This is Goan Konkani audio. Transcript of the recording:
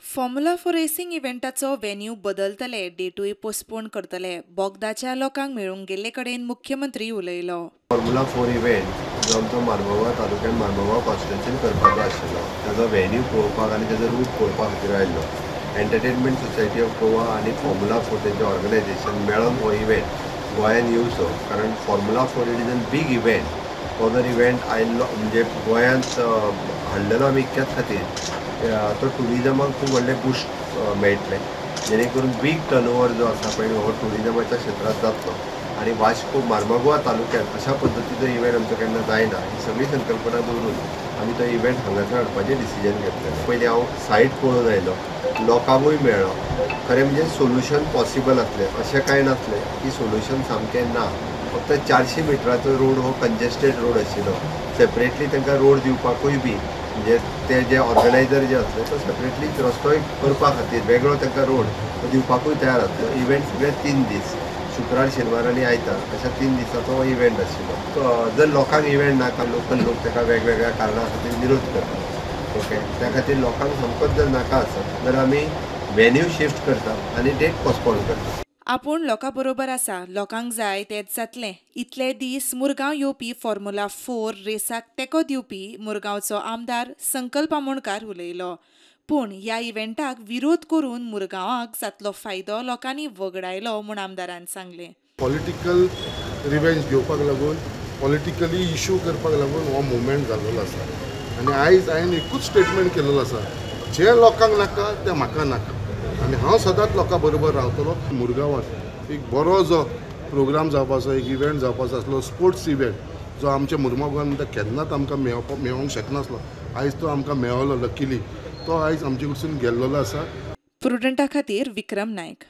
फॉर्म्युला 4 रेसिंग इव्हेंटाचो व्हेन्यू बदलतले, डेटूय पोस्टपोन करतले. बोगदाच्या लोकांक मेळूंक गेल्ले कडेन मुख्यमंत्री उलयलो. फॉर्म्युला 4 इव्हेंट जो आमचो मार्मगोवा तालुक्यान मार्मगोवा कॉन्स्टिट्युएन्सीन करपाचो आशिल्लो ताजो व्हेन्यू पळोवपाक आनी ताजो रूट पळोवपा खातीर आयिल्लो. एंटरटेनमेंट सोसायटी ऑफ गोवा आनी फॉर्म्युला 4 तेंचें ऑर्गनायझेशन मेळोन हो इव्हेंट गोंयान येवचो, कारण Formula 4 it is an big event. तो जर इव्हेंट आयिल्लो म्हणजे गोंयांत हाडलेलो आमी इतक्याच खातीर तो ट्युरिजमाक खूब व्हडलें बुस्ट मेळटलें, जेणे करून बीग टर्नओवर जो आसा पळय हो ट्युरिजमाच्या क्षेत्रांत जातलो आनी वास्को मार्मगोवा तालुक्यांत अशा पद्दतीचो इव्हेंट आमचो केन्ना जायना. ही सगळी संकल्पना दवरून आमी तो इव्हेंट हांगासर हाडपाचें डिसिजन घेतलें. पयलीं हांव सायट पळोवन आयलो, लोकांकूय मेळ्ळो. खरें म्हणजे सोल्युशन पॉसिबल आसलें अशें कांय नासलें की सोल्युशन सामकें ना. फक्त 400 मिटराचो रोड हो कंजेस्टेड रोड आशिल्लो. सेपरेटली तांकां रोड दिवपाकूय बी म्हणजे ते जे ऑर्गनायझर जे आसले तो सेपरेटली रस्तोय करपा खातीर वेगळो तांकां रोड दिवपाकूय तयार आसलो. इव्हेंट सगळे 3 दीस, शुक्रार, शेनवार आनी आयतार अशा 3 दिसाचो हो इव्हेंट आशिल्लो. जर लोकांक इव्हेंट नाका, लोकल लोक ताका वेगवेगळ्या कारणां खातीर विरोध करतात, ओके, त्या खातीर लोकांक सामकोच जर नाका आसत जाल्यार आमी व्हेन्यू शिफ्ट करता आनी डेट पोस्टपोन करता. आपूण लोकां बरोबर आसा, लोकांक जाय तेच जातलें. इतले दीस मुरगांव येवपी फॉर्म्युला 4 रेसाक तेंको दिवपी मुरगांवचो आमदार संकल्प आमोणकार उलयलो. पूण ह्या इव्हेंटाक विरोध करून मुरगांवाक जातलो फायदो लोकांनी वगडायलो म्हूण आमदारान सांगलें. पॉलिटिकल रिवेंज घेवपाक लागून, पॉलिटिकली इशू करपाक लागून हो मुवमेंट जाल्लो आसा. आनी आयज हांवें एकूच स्टेटमेंट केल्लो आसा, जे लोकांक नाका ते म्हाका नाका आनी हांव सदांच लोकां बरोबर रावतलो. मुरगांवांत एक बरो जो प्रोग्राम जावपाचो, एक इव्हेंट जावपाचो आसलो, स्पोर्ट्स इव्हेंट जो आमच्या मुरगांवांत म्हणटा केन्नाच आमकां मेळोंक शकनासलो, आयज तो आमकां मेळलो लकीली, तो आयज आमचे कडसून गेल्लो आसा. प्रुडंटा खातीर विक्रम नायक.